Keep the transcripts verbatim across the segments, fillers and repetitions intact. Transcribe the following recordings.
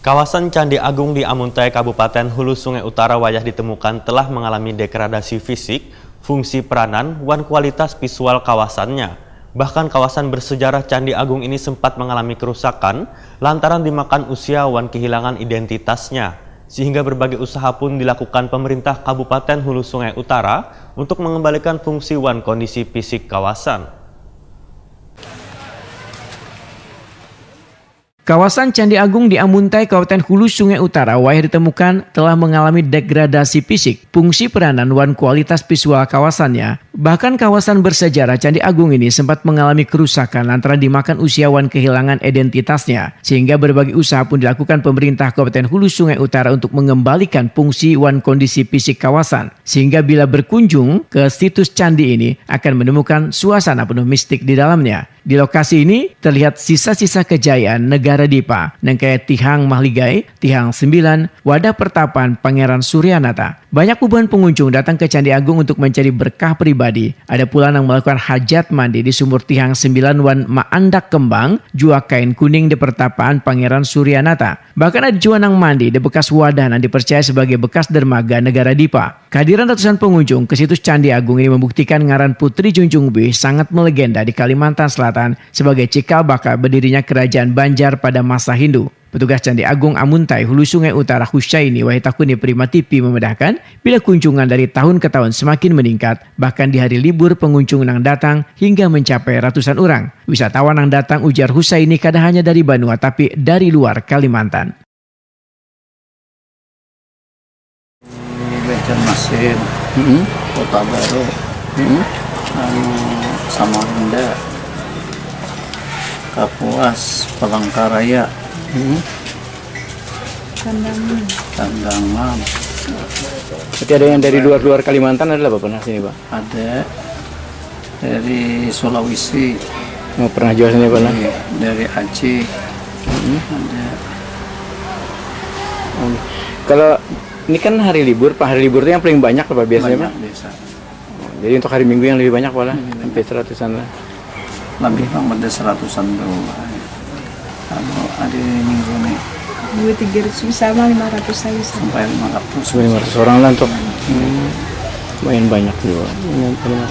Kawasan Candi Agung di Amuntai, Kabupaten Hulu Sungai Utara wayah ditemukan telah mengalami degradasi fisik, fungsi peranan, wan kualitas visual kawasannya. Bahkan kawasan bersejarah Candi Agung ini sempat mengalami kerusakan lantaran dimakan usia wan kehilangan identitasnya, sehingga berbagai usaha pun dilakukan pemerintah Kabupaten Hulu Sungai Utara untuk mengembalikan fungsi wan kondisi fisik kawasan. Kawasan Candi Agung di Amuntai, Kabupaten Hulu Sungai Utara, wayah ditemukan telah mengalami degradasi fisik, fungsi peranan, wan kualitas visual kawasannya. Bahkan kawasan bersejarah Candi Agung ini sempat mengalami kerusakan lantaran dimakan usia wan kehilangan identitasnya, sehingga berbagai usaha pun dilakukan pemerintah Kabupaten Hulu Sungai Utara untuk mengembalikan fungsi wan kondisi fisik kawasan, sehingga bila berkunjung ke situs candi ini akan menemukan suasana penuh mistik di dalamnya. Di lokasi ini terlihat sisa-sisa kejayaan Negara Dipa, nang kaya Tihang Mahligai, Tihang Sembilan, wadah pertapaan Pangeran Suryanata. Banyak bubuhan pengunjung datang ke Candi Agung untuk mencari berkah pribadi. Ada pula nang melakukan hajat mandi di sumur Tihang Sembilan wan maandak kembang, jua kain kuning di pertapaan Pangeran Suryanata. Bahkan ada jua nang mandi di bekas wadah nang dipercaya sebagai bekas dermaga Negara Dipa. Kehadiran ratusan pengunjung ke situs Candi Agung ini membuktikan ngaran Putri Junjung Buih sangat melegenda di Kalimantan Selatan sebagai cikal bakal berdirinya Kerajaan Banjar pada masa Hindu. Petugas Candi Agung Amuntai, Hulu Sungai Utara, Husaini, Wahitakuni, Prima T V, memedahkan, bila kunjungan dari tahun ke tahun semakin meningkat, bahkan di hari libur pengunjung nang datang hingga mencapai ratusan orang. Wisatawan nang datang, ujar Husaini, kada hanya dari Banua tapi dari luar Kalimantan. Di Banjarmasin, Mm-mm. Kota Baru, Mm-mm. anu, Samarinda, Kapuas, Palangkaraya, Mm-mm. Kandangan. Kandangan, Berarti ada yang dari luar-luar Kalimantan ada apa pernah sini, Pak? ada dari Sulawesi, Oh, pernah juga sini, Pak? Nah? dari, dari Aceh, ada Kalau ini kan hari libur, Pak, hari libur itu yang paling banyak, Pak, biasanya, banyak Pak? Desa. Jadi untuk hari Minggu yang lebih banyak, Pak, lah? Lebih banyak. Hampir seratusan lah. Lebih kurang pada seratusan tu lah. Kalau hari Minggu ni Dua tiga ratus bisa mah, lima ratus aja sih. Sampai lima ratus. Sampai lima ratus orang lah untuk. Hmm, lumayan banyak juga. Lumayan, lumayan.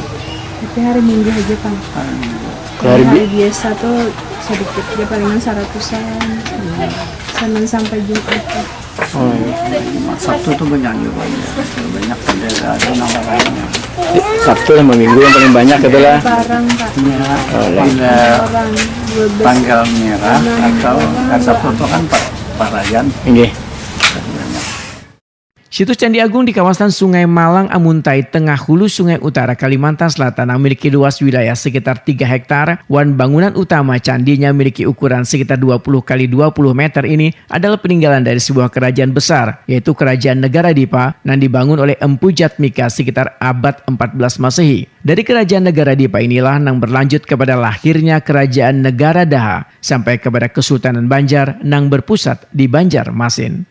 Tapi hari Minggu aja, Pak. Hari Minggu. Kalau hari Hari Bi- biasa tuh sedikit aja, palingan seratusan. Senin sampai Jumat tuh. Oh, iya. Jumat, Sabtu tu banyak juga ya. Banyak ada, ada nama lainnya. Sabtu sama Minggu yang paling banyak itulah. Barang, Pak. Ya, Oh, pada Orang dua belas. tanggal merah atau hari Sabtu tu kan pa- parayan. Inggih. Banyak. Situs Candi Agung di kawasan Sungai Malang Amuntai, Tengah Hulu Sungai Utara, Kalimantan Selatan, nang memiliki luas wilayah sekitar tiga hektar wan bangunan utama candinya memiliki ukuran sekitar dua puluh kali dua puluh meter ini adalah peninggalan dari sebuah kerajaan besar, yaitu Kerajaan Negara Dipa, nang dibangun oleh Empu Jatmika sekitar abad empat belas Masehi. Dari Kerajaan Negara Dipa inilah nang berlanjut kepada lahirnya Kerajaan Negara Daha sampai kepada Kesultanan Banjar nang berpusat di Banjarmasin.